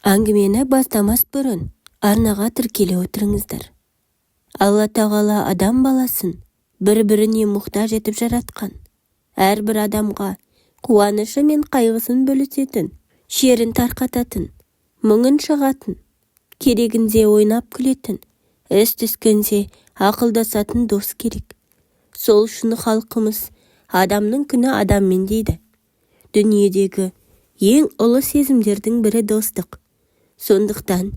Әңгімені бастамас бұрын арнаға тіркеле отырыңыздар. Алла Тағала адам баласын бір-біріне мұқтаж етіп жаратқан. Әрбір адамға қуанышы мен қайғысын бөлісетін, шерін тарқататын, мұңын шағатын, керегінде ойнап күлетін, іс түскенде ақылдасатын дос керек. Сол үшін халқымыз адамның күні адаммен дейді. Дүниедегі ең ұлы сезімдердің бірі достық. Сондықтан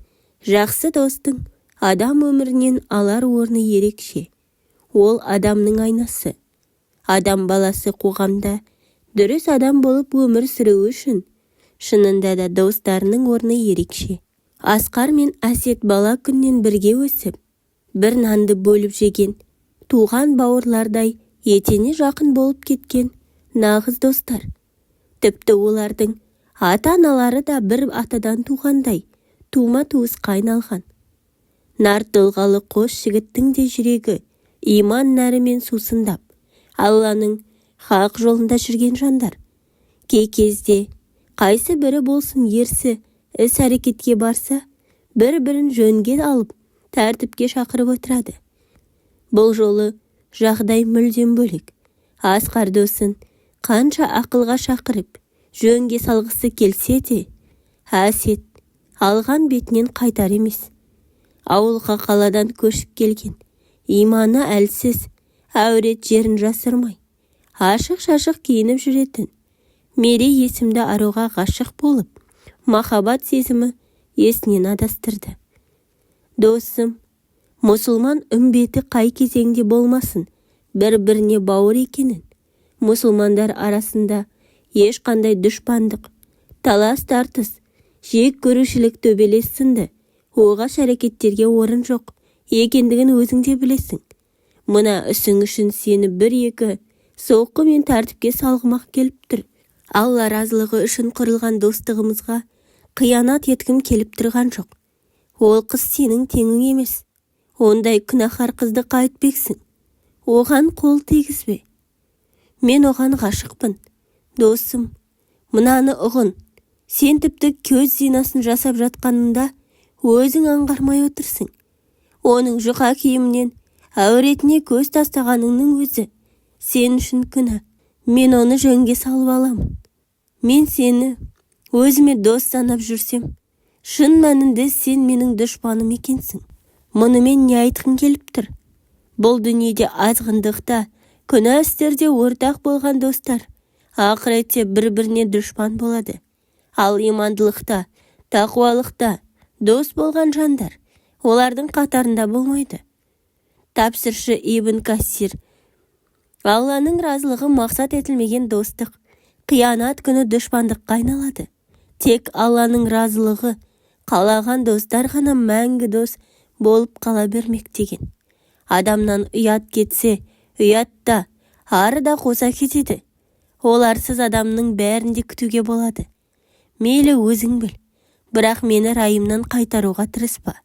жақсы достың адам өмірінен алар орны ерекше. Ол адамның айнасы. Адам баласы қоғамда дұрыс адам болып өмір сүруі үшін шынында да достарының орны ерекше. Асқар мен Әсет бала күннен бірге өсіп, бір нанды бөліп жеген, туған бауырлардай етене жақын болып кеткен нағыз достар. Тіпті олардың ата-аналары да бір атадан туғандай тума туысқа айналған. Нар тұлғалы қос жігіттің де жүрегі иман нәрімен сусындап, Алланың хақ жолында жүрген жандар. Кей кезде қайсы бірі болсын ерсі іс-әрекетке барса, бір-бірін жөнге алып, тәртіпке шақырып отырады. Бұл жолы жағдай мүлдем бөлек. Асқар досын қанша ақылға шақырып, жөнге салғысы келсе де, Әсет алған бетінен қайтар емес. Ауылға қаладан көшіп келген, иманы әлсіз, әурет жерін жасырмай, ашық-шашық киініп жүретін Мерей есімді аруға ғашық болып, махаббат сезімі есінен адастырды. Досым, мұсылман үмбеті қай кезеңде болмасын бір-біріне бауыр екенін, мұсылмандар арасында ешқандай дұшпандық, талас-тартыс, жек көрушілік, төбелес сынды оғаш әрекеттерге орын жоқ екендігін өзің де білесің. Мына ісің үшін сені бір-екі соққымен тәртіпке салғым-ақ келіп тұр. Алла разылығы үшін құрылған достығымызға қиянат еткім келіп тұрған жоқ. Ол қыз сенің теңің емес. Ондай күнәһар қызды қайтпексің? Оған қол тигізбе. Мен оған ғашықпын. Досым, мынаны ұғын. Сен тіпті көз зинасын жасап жатқанында өзің аңғармай отырсың. Оның жұқа киімінен әуретіне көз тастағаныңның өзі сен үшін күнә. Мен оны жөнге салып аламын. Мен сені өзіме дос санап жүрсем, шын мәнінде сен менің дұшпаным екенсің. Мұнымен не айтқың келіп тұр? Бұл дүниеде азғындықта, күнә істерде ортақ болған достар ақыретте бір-біріне дұшпан болады. Ал имандылықта, тақуалықта дос болған жандар олардың қатарында болмайды. Тәпсірші Ибн Кассир: Алланың разылығы мақсат етілмеген достық қиянат күні дұшпандыққа айналады. Тек Алланың разылығы қалаған достар ғана мәңгі дос болып қала бермек деген. Адамнан ұят кетсе, ұят та, ары да қоса кетеді. Оларсыз адамның бәрін де күтуге болады. Мейлі, өзің біл, бірақ мені райымнан қайтаруға тырыспа.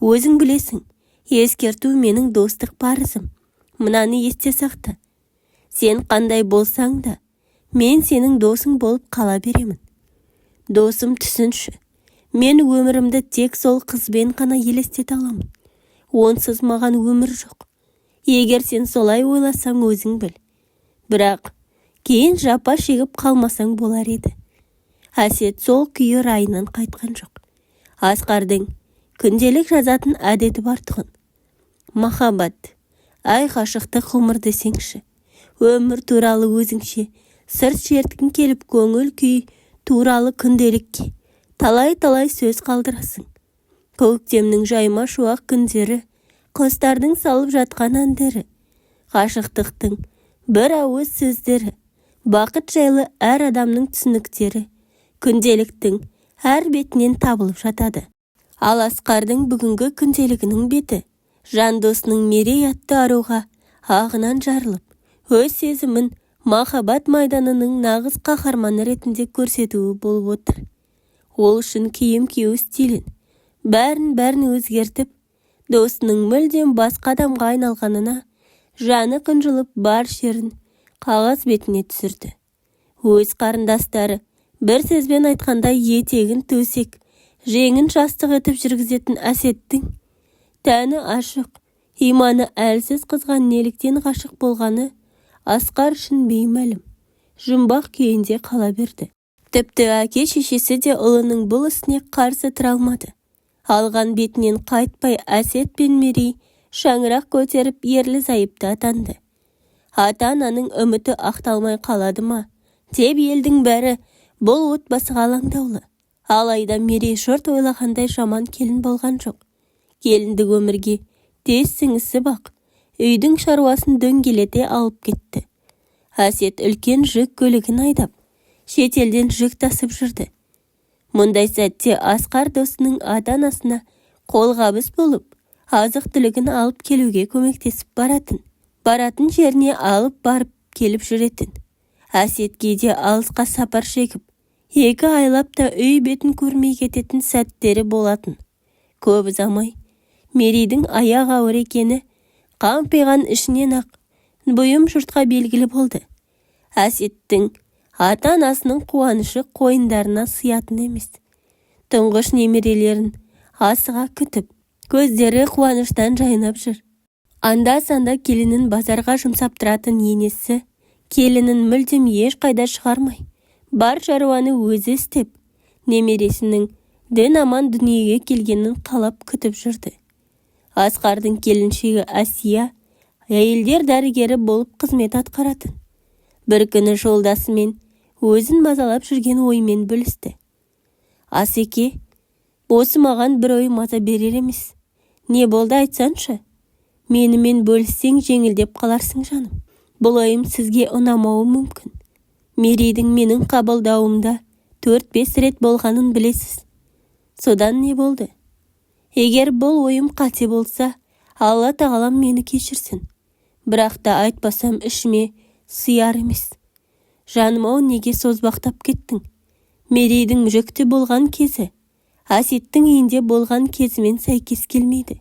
Өзің білесің, ескерту менің достық парызым. Мынаны есте сақта. Сен қандай болсаң да, мен сенің досың болып қала беремін. Досым, түсінші, мен өмірімді тек сол қызбен ғана елестете аламын. Онсыз маған өмір жоқ. Егер сен солай ойласаң, өзің біл. Бірақ кейін жапа шегіп қалмасаң болар еді. Әсет сол күйі райынан қайтқан жоқ. Асқардың күнделік жазатын әдеті бар тұғын. Махаббат, әй, ғашықтық ғұмыр десеңші. Өмір туралы өзіңше сыр шерткің келіп, көңіл күй туралы күнделікке талай-талай сөз қалдырасың. Көктемнің жайма шуақ күндері, құстардың салып жатқан әндері, ғашықтықтың бір ауыз сөздері, бақыт жайлы әр адамның түсініктері күнделіктің әр бетінен табылып жатады. Ал Асқардың бүгінгі күнделігінің беті жан досының Мерей атты аруға ағынан жарылып, өз сезімін махаббат майданының нағыз қаһарманы ретінде көрсетуі болып отыр. Ол үшін киім кию стилін, бәрін-бәрін өзгертіп, досының мүлдем басқа адамға айналғанына жаны қынжылып, бар шерін қағаз бетіне түсірді. Өз қарындастары, бір сөзбен айтқанда, етегін төсек Жеңін жастық етіп жүргізетін Әсеттің тәні ашық, иманы әлсіз қызға неліктен ғашық болғаны Асқар үшін беймәлім, жұмбақ күйінде қала берді. Тіпті әке-шешесі де ұлының бұл ісіне қарсы тұра алмады. Алған бетінен қайтпай Әсет пен Мерей шаңырақ көтеріп ерлі-зайыпты атанды. Ата-ананың үміті ақталмай қалады ма деп елдің бәрі бұл отбасыға алаңдаулы. Алайда Мерей жұрт ойлағандай жаман келін болған жоқ. Келіндік өмірге тез сіңісіп-ақ, үйдің шаруасын дөңгелете алып кетті. Әсет үлкен жүк көлігін айдап, шетелден жүк тасып жүрді. Мұндай сәтте Асқар досының ата-анасына қолғабыс болып, азық-түлігін алып келуге көмектесіп баратын. Баратын жеріне алып барып келіп жүретін. Әсет кейде алысқа сапар шегіп, 2 айлап та үй бетін көрмей кететін сәттері болатын. Көп ұзамай Мерейдің аяқ ауыр екені қампиған ішінен-ақ бұйым жұртқа белгілі болды. Әсеттің ата-анасының қуанышы қойындарына сыятын емес. Тұңғыш немерелерін асыға күтіп, көздері қуаныштан жайнап жүр. Анда-санда келінін базарға жұмсап тұратын енесі келінін мүлдем ешқайда шығармай, бар шаруаны өзі істеп, немересінің дін аман дүниеге келгенін қалап күтіп жүрді. Асқардың келіншегі Әсия әйелдер дәрігері болып қызмет атқаратын. Бір күні жолдасымен өзін мазалап жүрген оймен бөлісті. Асеке, осы маған бір ой маза берер емес. Не болды айтсаңшы? Менімен бөліссең жеңілдеп қаларсың жаным. Бұл ойым сізге ұнамауы мүмкін. Мерейдің менің қабылдауымда 4-5 рет болғанын білесіз. Содан не болды? Егер бұл ойым қате болса, Алла тағалам мені кешірсін. Бірақ та айтпасам ішіме сыяр емес. Жаным-ау, неге созбақтап кеттің? Мерейдің жүкті болған кезі, Әсеттің үйінде болған кезімен сәйкес келмейді.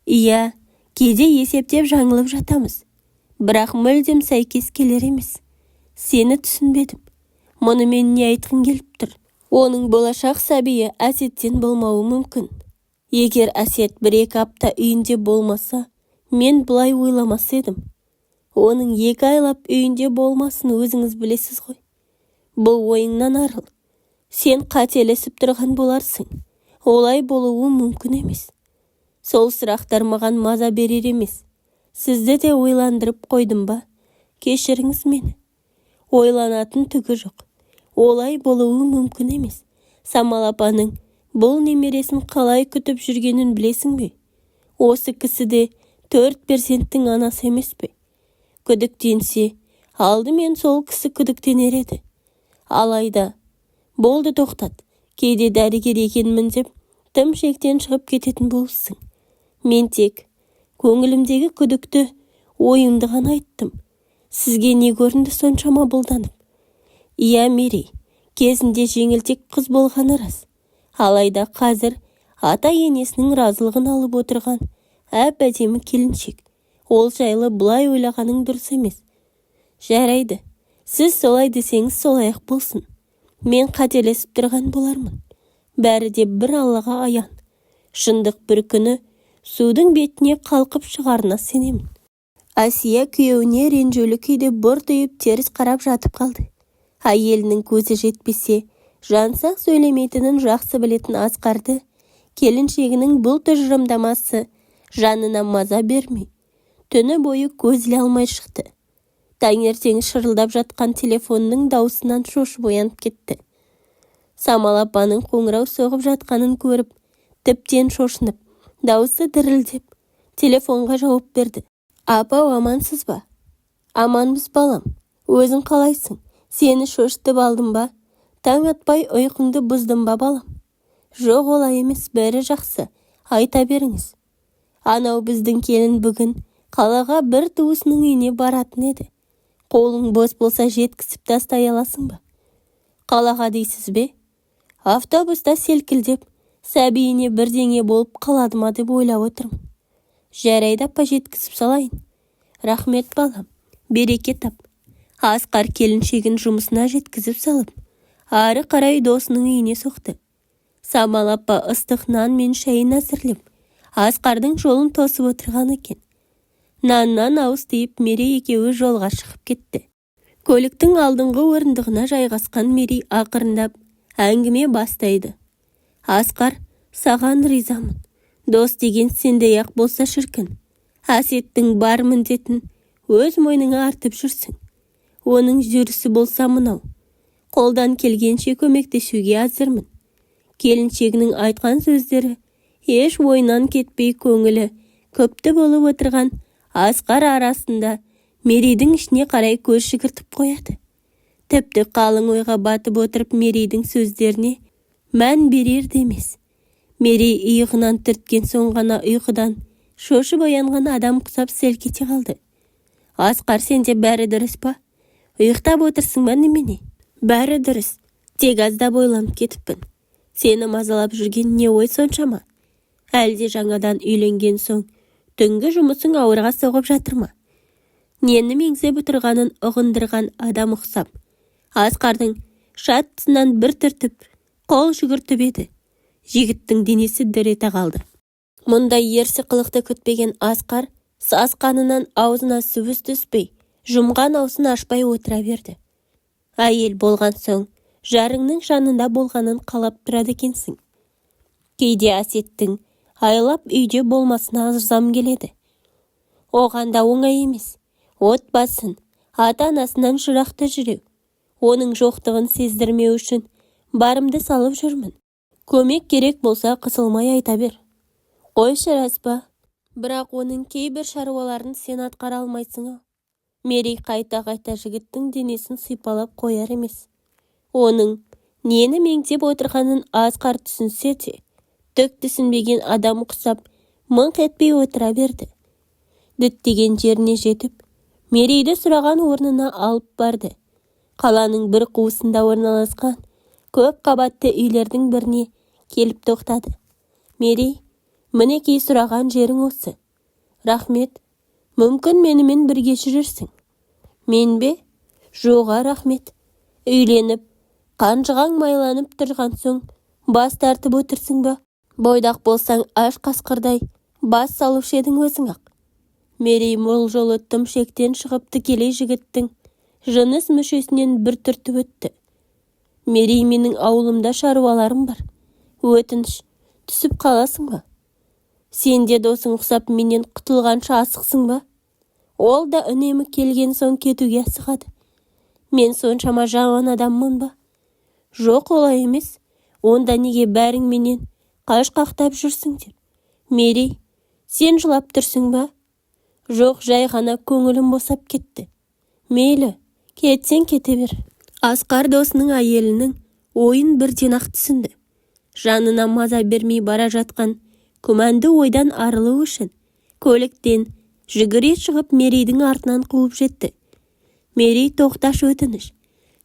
Иә, кейде есептеп жаңылып жатамыз. Бірақ мүлдем сәйкес келер емес. Сені түсінбедім. Мұнымен не айтқың келіп тұр? Оның болашақ сәбиі Әсеттен болмауы мүмкін. Егер Әсет 1-2 апта үйінде болмаса, мен бұлай ойламас едім. Оның 2 айлап үйінде болмасын өзіңіз білесіз ғой. Бұл ойыңнан арыл. Сен қателесіп тұрған боларсың. Олай болуы мүмкін емес. Сол сұрақтар маған маза берер емес. Сізді де ойландырып қойдым ба? Кешіріңіз мені. Ойланатын түгі жоқ. Олай болуы мүмкін емес. Самал апаның бұл немересін қалай күтіп жүргенін білесің бе? Осы кісі де 4 перзенттің анасы емес пе? Күдіктенсе, алдымен сол кісі күдіктенер еді. Алайда, болды тоқтат, кейде дәрігер екенмін деп тым шектен шығып кететін болыпсың. Мен тек көңілімдегі күдікті ойымды ғана айттым. Сізге не көрінді соншама бұлданып? Иә, Мерей, кезінде жеңілтек қыз болғаны рас. Алайда қазір ата-енесінің разылығын алып отырған әп-әдемі келіншек. Ол жайлы бұлай ойлағаның дұрыс емес. Жарайды, сіз солай десеңіз солай-ақ болсын. Мен қателесіп тұрған болармын. Бәрі де бір Аллаға аян. Шындық бір күні судың бетіне қалқып шығарына сенемін. Әсия күйеуіне ренжулі күйде бұртиып теріс қарап жатып қалды. Әйелінің көзі жетпесе, жансақ сөйлемейтінін жақсы білетін Асқарды келіншегінің бұл тұжырымдамасы жанына маза бермей, түні бойы көз іле алмай шықты. Таңертең шырылдап жатқан телефонның даусынан шошып оянып кетті. Самал апаның қоңырау соғып жатқанын көріп, тіптен шошынып, даусы дірілдеп, телефонға жауап берді. Апау, амансыз ба? Аманбыз балам. Өзің қалайсың? Сені шошытып алдым ба? Таң атпай ұйқыңды бұздым ба балам? Жоқ, олай емес, бәрі жақсы. Айта беріңіз. Анау біздің келін бүгін қалаға бір туысының үйіне баратын еді. Қолың бос болса жеткізіп тастай аласың ба? Қалаға дейсіз бе? Автобуста селкілдеп, сәбиіне бірдеңе болып қалады ма деп ойлап отырмын. Жарайды апа, жеткізіп салайын. Рахмет балам, береке тап. Асқар келіншегін жұмысына жеткізіп салып, ары қарай досының үйіне соқты. Самал апа ыстық нан мен шайын әзірлеп, Асқардың жолын тосып отырған екен. Наннан ауыз тиіп, Мерей екеуі жолға шығып кетті. Көліктің алдыңғы орындығына жайғасқан Мерей ақырындап әңгіме бастайды. Асқар, саған ризамын. Дос деген сендей-ақ болса шіркін. Әсеттің бар міндетін өз мойныңа артып жүрсің. Оның жүрісі болса мынау. Қолдан келгенше көмектесуге әзірмін. Келіншегінің айтқан сөздері еш ойынан кетпей, көңілі күпті болып отырған Асқар арасында Мерейдің ішіне қарай көз жүгіртіп қояды. Тіпті қалың ойға батып отырып, Мерейдің сөздеріне мән берер де емес. Мерей иығынан түрткен соң ғана ұйқыдан шошып оянған адам құсап селк ете қалды. Асқар, сенде бәрі дұрыс па? Ұйықтап отырсың ба, немене? Бәрі дұрыс. Тек аздап ойланып кетіппін. Сені мазалап жүрген не ой соншама? Әлде жаңадан үйленген соң түнгі жұмысың ауырға соғып жатыр ма? Нені меңзеп отырғанын ұғындырған адам ұқсап, Асқардың шаттысынан бір түртіп, қол жүгіртіп еді. Жігіттің денесі дір ете қалды. Мұндай ерсі қылықты күтпеген Асқар сасқанынан аузына сөз түспей, жұмған аузын ашпай отыра берді. Әйел болған соң жарыңның жанында болғанын қалап тұрады екенсің. Кейде Әсеттің айлап үйде болмасына ырзам келеді. Оған да оңай емес. Отбасын, ата-анасынан жырақта жүреу. Оның жоқтығын сездірмеу үшін барымды салып жүрмін. Көмек керек болса, қысылмай айта бер. Қойшы, рас па? Бірақ оның кейбір шаруаларын сен атқара алмайсың-ау. Мерей қайта-қайта жігіттің денесін сипалап қояр емес. Оның нені меңзеп отырғанын Асқар түсінсе де, түк түсінбеген адам құсап, мыңқ етпей отыра берді. Діттеген жеріне жетіп, Мерейді сұраған орнына алып барды. Қаланың бір қуысында орналасқан көп қабатты үйлердің біріне келіп тоқтады. Мерей, мінекей, сұраған жерің осы. Рахмет. Мүмкін, менімен бірге жүрерсің. Мен бе? Жоға, рахмет. Үйленіп, қанжығаң майланып тұрған соң бас тартып отырсың ба? Бойдақ болсаң, аш қасқырдай бас салушы едің өзің-ақ. Мерей бұл жолы тым шектен шығып, тікелей жігіттің жыныс мүшесінен бір түртіп өтті. Мерей, менің ауылымда шаруаларым бар. Өтініш, түсіп қаласың ба? Сен де досың ұқсап менен құтылғанша асықсың ба? Ол да үнемі келген соң кетуге асығады. Мен соншама жаман адаммын ба? Жоқ, олай емес. Онда неге бәрің менен қашқақтап жүрсіңдер? Мерей, сен жылап тұрсың ба? Жоқ, жай ғана көңілім босап кетті. Мейлі, кетсең кете бер. Асқар досының әйелінің ойын бірден-ақ түсінді. Жанына маза бермей бара жатқан күмәнді ойдан арылу үшін көліктен жүгіре шығып, Мерейдің артынан қуып жетті. Мерей, тоқташы, өтініш.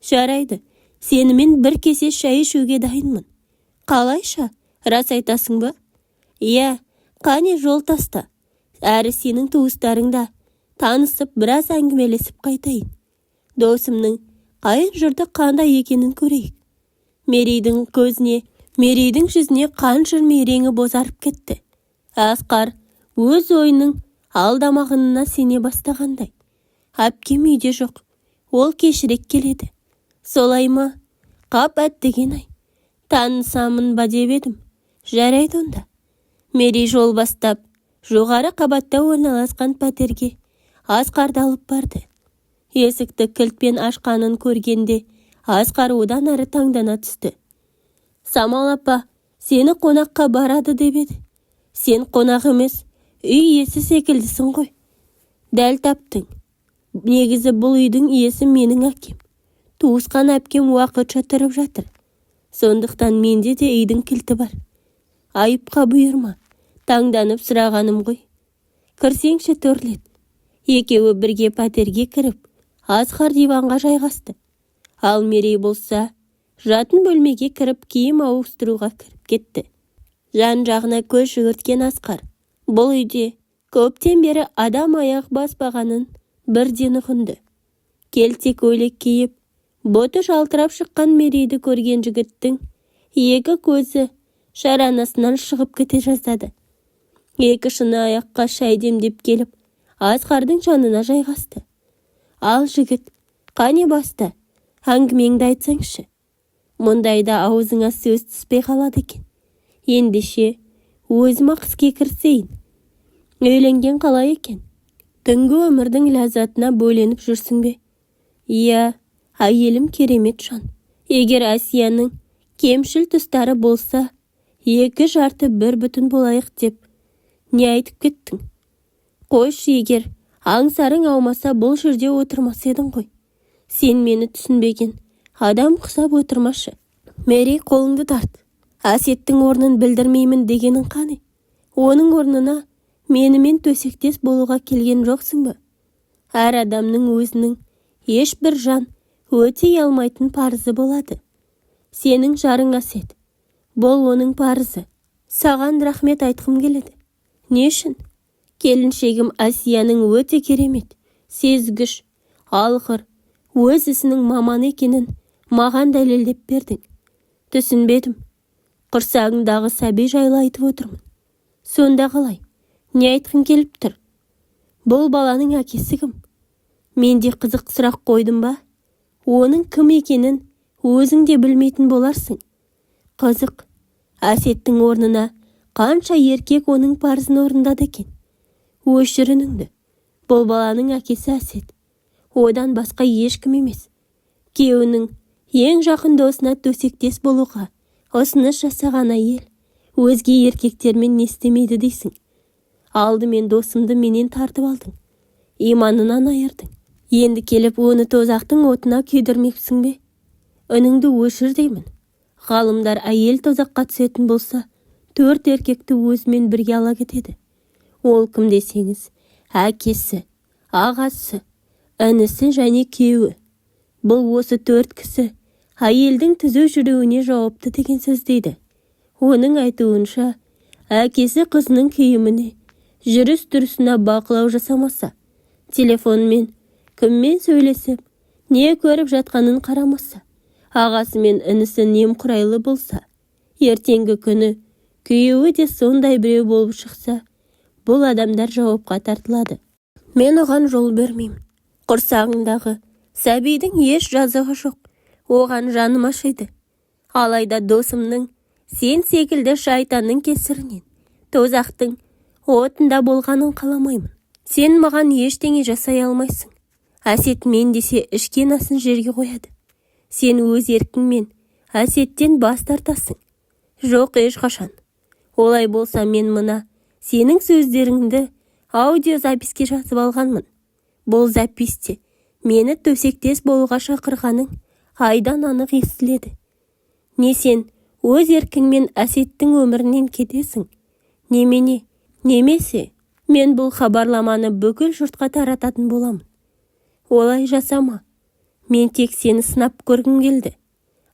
Жарайды, сенімен бір кесе шай ішуге дайынмын. Қалайша, рас айтасың ба? Иә, қане, жол таста. Әрі сенің туыстарың да танысып, біраз әңгімелесіп қайтайын. Досымның қайын жұрты қандай екенін көрейік. Мерейдің көзіне, Мерейдің жүзіне қан жүрмей реңі бозарып кетті. Асқар өз ойының алдамағанына сене бастағандай. Әпкем үйде жоқ. Ол кешірек келеді. Солай ма? Қап, әттеген-ай. Танысамын ба деп едім. Жарайды онда. Мерей жол бастап, жоғары қабатта орналасқан пәтерге Асқарды алып барды. Есікті кілтпен ашқанын көргенде Асқар одан әрі таңдана түсті. Самал апа сені қонаққа барады деп еді. Сен қонақ емес, үй иесі секілдісің ғой. Дәл таптың. Негізі бұл үйдің иесі менің әкем. Туысқан әпкем уақытша тұрып жатыр. Сондықтан менде де үйдің кілті бар. Айыпқа бұйырма. Таңданып сұрағаным ғой. Кірсеңші, төрлет. Екеуі бірге пәтерге кіріп, Асқар диванға жайғасты. Ал Мерей болса, жатын бөлмеге кіріп, киім ауыстыруға кіріп кетті. Жан-жағына көз жүгірткен Асқар бұл үйде көптен бері адам аяқ баспағанын бірден ұғынды. Келте көйлек киіп, бұты жалтырап шыққан Мерейді көрген жігіттің екі көзі Шаранасынан шығып кете жаздады. Екі шыны аяққа шай демдеп келіп, Асқардың жанына жайғасты. Ал жігіт, қане баста, әңгімеңді айтсаңшы. Мұндайда аузыңа сөз түспей қалады екен. Ендеше, өзім-ақ іске кірісейін. Үйленген қалай екен? Түнгі өмірдің ләззатына бөленіп жүрсің бе? Иә, әйелім керемет жан. Егер Әсияның кемшіл тұстары болса, екі жарты бір бүтін болайық деп не айтып кеттің? Қойшы, егер аңсарың аумаса, бұл жерде отырмас едің ғой. Сен мені түсінбеген адам құсап отырмашы. Мерей, қолыңды тарт. Әсеттің орнын білдірмеймін дегенің қане? Оның орнына менімен төсектес болуға келген жоқсың ба? Әр адамның өзінің ешбір жан өтей алмайтын парызы болады. Сенің жарың Әсет. Бұл оның парызы. Саған рахмет айтқым келеді. Не үшін? Келіншегім Әсияның өте керемет, сезгіш, алғыр, өз ісінің маманы екенін маған дәлелдеп бердің. Түсінбедім. Құрсағыңдағы сәби жайлы айтып отырмын. Сонда қалай? Не айтқың келіп тұр? Бұл баланың әкесі кім? Мен де қызық сұрақ қойдым ба? Оның кім екенін өзің де білмейтін боларсың. Қызық, Әсеттің орнына қанша еркек оның парызын орындады екен? Өшір үніңді. Бұл баланың әкесі Әсет. Одан басқа ешкім емес. Күйеуінің ең жақын досына төсектес болуға ұсыныс жасаған әйел өзге еркектермен не істемейді дейсің? Алдымен досымды менен тартып алдың. Иманынан айырдың. Енді келіп оны тозақтың отына күйдірмексің бе? Үніңді өшір деймін. Ғалымдар әйел тозаққа түсетін болса, 4 еркекті өзімен бірге ала кетеді. Ол кім десеңіз, әкесі, ағасы, інісі және күйеуі. Бұл осы 4 кісі әйелдің түзу жүруіне жауапты деген сөз дейді. Оның айтуынша, әкесі қызының киіміне, жүріс-тұрысына бақылау жасамаса, телефонмен кіммен сөйлесіп, не көріп жатқанын қарамаса, ағасы мен інісі немқұрайлы болса, ертеңгі күні күйеуі де сондай біреу болып шықса, бұл адамдар жауапқа тартылады. Мен оған жол бермеймін. Құрсағыңдағы сәбидің еш жазығы жоқ. Оған жаным ашиды. Алайда досымның сен секілді шайтанның кесірінен тозақтың отында болғанын қаламаймын. Сен маған ештеңе жасай алмайсың. Әсет мен десе ішкен асын жерге қояды. Сен өз еркіңмен Әсеттен бас тартасың. Жоқ, ешқашан. Олай болса, мен мына сенің сөздеріңді аудиозаписке жазып алғанмын. Бұл записте мені төсектес болуға шақырғаның айдан анық естіледі. Не сен өз еркіңмен Әсеттің өмірінен кетесің, немене, немесе мен бұл хабарламаны бүкіл жұртқа тарататын боламын. Олай жасама. Мен тек сені сынап көргім келді.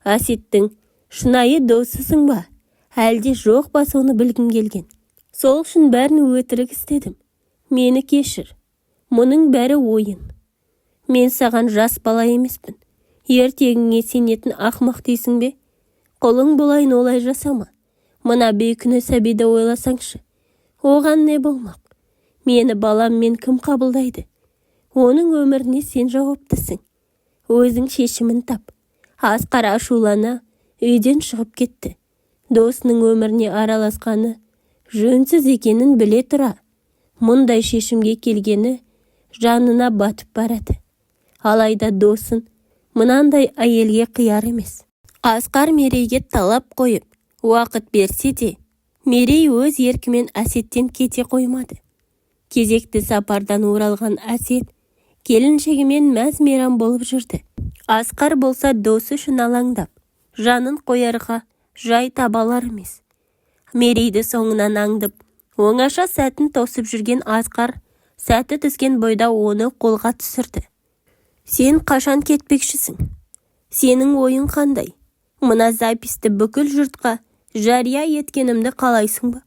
Әсеттің шынайы досысың ба, әлде жоқ па, соны білгім келген. Сол үшін бәрін өтірік істедім. Мені кешір. Мұның бәрі ойын. Мен саған жас бала емеспін. Ертегіңе сенетін ақымақ дейсің бе? Құлың болайын, олай жасама. Мына бейкүнә сәбиді ойласаңшы. Оған не болмақ? Мені баламмен кім қабылдайды? Оның өміріне сен жауаптысың. Өзің шешімін тап. Асқар ашулана үйден шығып кетті. Досының өміріне араласқаны жөнсіз екенін біле тұра, мұндай шешімге келгені жанына батып барады. Алайда досын мынандай әйелге қияр емес. Асқар Мерейге талап қойып, уақыт берсе де, Мерей өз еркімен Әсеттен кете қоймады. Кезекті сапардан оралған Әсет келіншегімен мәз-мейрам болып жүрді. Асқар болса досы үшін алаңдап, жанын қоярға жай таба алар емес. Мерейді соңынан аңдып, оңаша сәтін тосып жүрген Асқар сәті түскен бойда оны қолға түсірді. Сен қашан кетпекшісің? Сенің ойың қандай? Мына записті бүкіл жұртқа жария еткенімді қалайсың ба?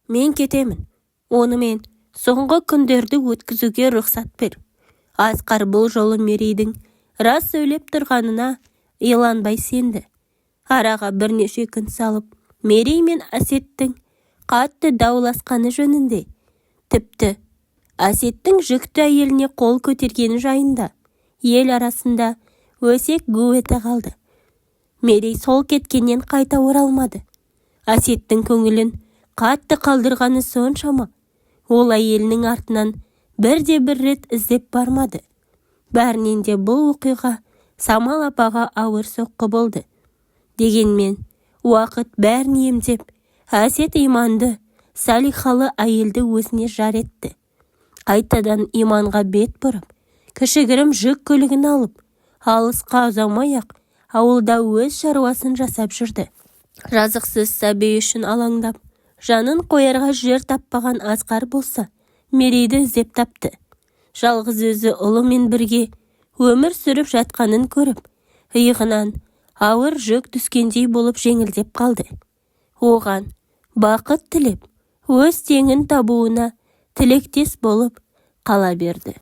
Мен кетемін. Онымен соңғы күндерді өткізуге рұқсат бер. Асқар бұл жолы Мерейдің рас сөйлеп тұрғанына иланбай сенді. Араға бірнеше күн салып, Мерей мен Әсеттің қатты дауласқаны жөнінде, тіпті Әсеттің жүкті әйеліне қол көтергені жайында ел арасында өсек гу ете қалды. Мерей сол кеткеннен қайта оралмады. Әсеттің көңілін қатты қалдырғаны соншама, ол әйелінің артынан бірде-бір рет іздеп бармады. Бәрінен де бұл оқиға Самал апаға ауыр соққы болды. Дегенмен уақыт бәрін емдеп, Әсет иманды, салиқалы әйелді өзіне жар етті. Қайтадан иманға бет бұрып, кішігірім жүк көлігін алып, алысқа ұзамай-ақ ауылда өз шаруасын жасап жүрді. Жазықсыз сәби үшін алаңдап, жанын қоярға жер таппаған Асқар болса, Мерейді іздеп тапты. Жалғыз өзі ұлымен бірге өмір сүріп жатқанын көріп, иығынан ауыр жүк түскендей болып жеңілдеп қалды. Оған бақыт тілеп, өз теңін табуына тілектес болып қала берді.